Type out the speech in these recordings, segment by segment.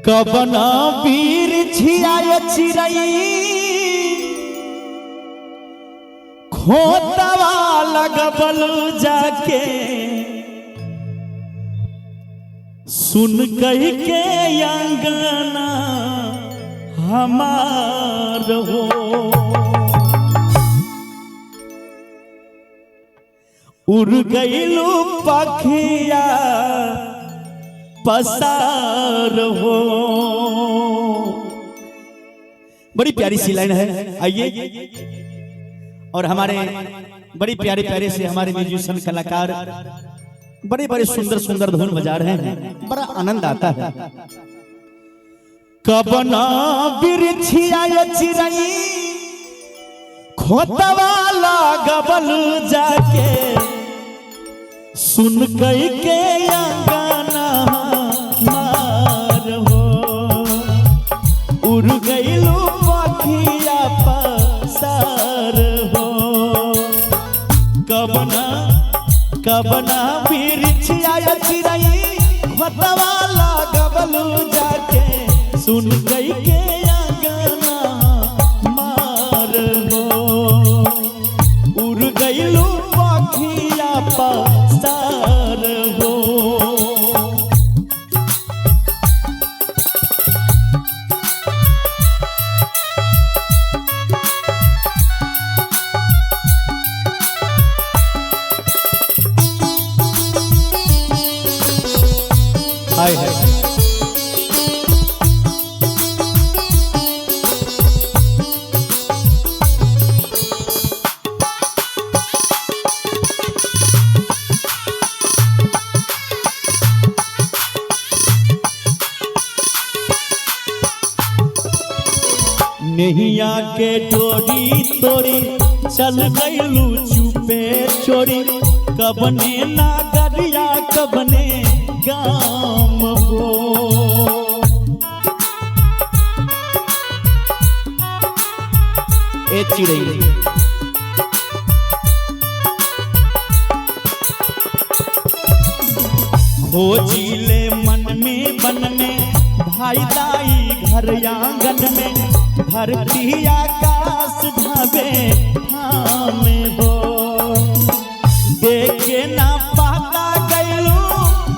कबना वीर छियाय चिरई खोतवा लगबल जाके सुन कह के अंगना हमार हो। उड़ गईलू पखिया पसार हो। बड़ी प्यारी सी लाइन है। आइए और हमारे बड़ी प्यारे प्यारे से हमारे म्यूजिशियन कलाकार बड़े बड़े सुंदर सुंदर धुन बजा रहे हैं, बड़ा आनंद आता है। कबना बिरछिया चिरई खोतवा लागबल जाके सुन कई के अंगना मार हो। उड़ गईलू पखिया पसार हो। कबना कबना बिरछिया चिरई खोतवा लागबल जाके सुन कई के अंगना मार हो। उड़ गईलू पखिया पसार हो। हाय हाय नैया के डोरी तोरी चल गईलू चुपे चोरी कबने नागरिया कबने गाम हो। ए चिड़ै खोजीले मन में बन में भाई दाई घर आंगन में धरती आकाश धावे हम हो। देखे ना पाता गैलू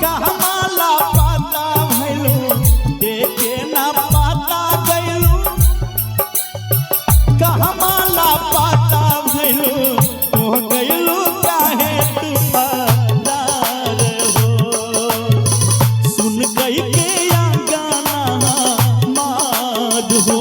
कहमाला पाता भैलू देखे ना पाता गैलू कहमाला पाता भैलू हो गैलू काहे तू पादार हो। सुन गई के अंगना मार हो।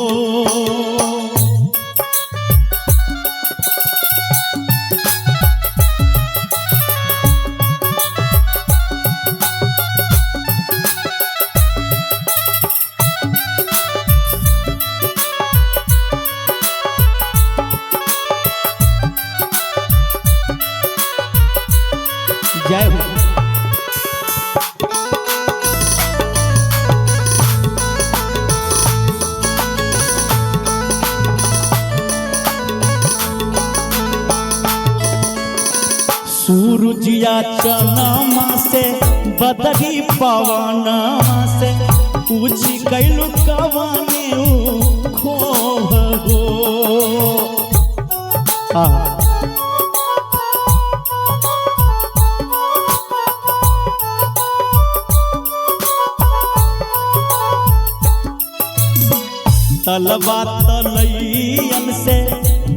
जय हो। सूरजिया चनमा से बदरी पवनमा से पूछी कैलू कवने खोह हो। तलवा तलैयन से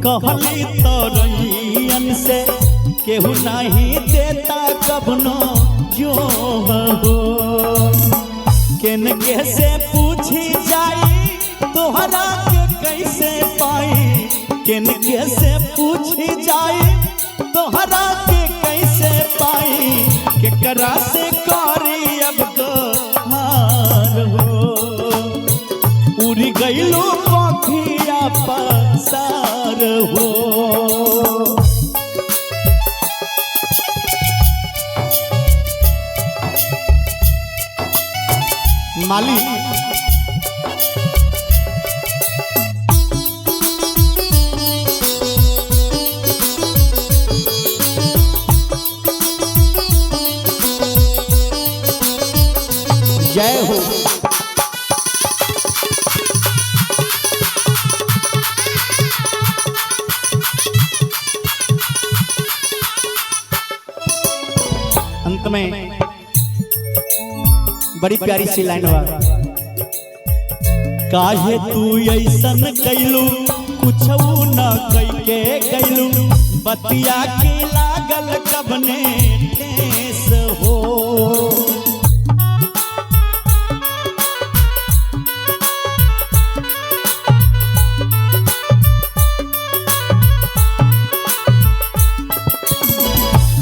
कहली तरैयन से केहू नहीं देता कबनो जो हो। केन के से पूछी जाई तोहरा के कैसे पाई केन के से पूछी जाई तोहरा के कैसे पाई केकरा से करी अब तो हार हो। उड़ गईलू पखिया पसार हो। माली जय हो। में बड़ी प्यारी सी लाइन बा। काहे तू ऐसन कैलू, कुछ न कई के गैलू, बतिया के लागल कबने ठेस हो।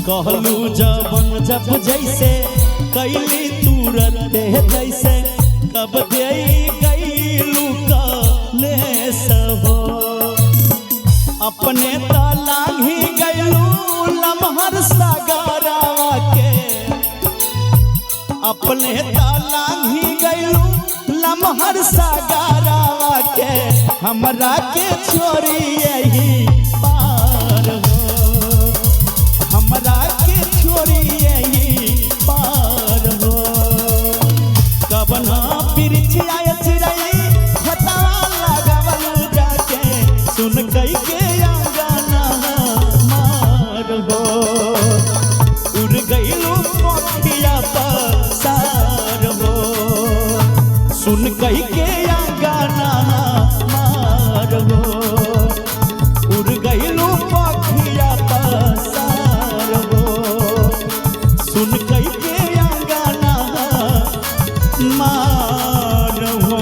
कहलू जबन जब जैसे कैली तुरंत जैसे, कब दे गईलू कलेस हो। अपने त लांघी गईलू लमहर सागरवा के, अपने त लांघी गईलू लमहर सागरवा के, हमरा के छोड़ी यही पार हो, हमरा के छोड़ी यही पार हो। कबना बिरछिया चिड़ै खतवा लगावल जाके, सुन कई के अंगना मार हो। उड़ गईलू पखिया पसार हो, सुन कई के अंगना मार हो। उड़ गईलू पखिया पसार हो, सुन कई के अंगना मार हो।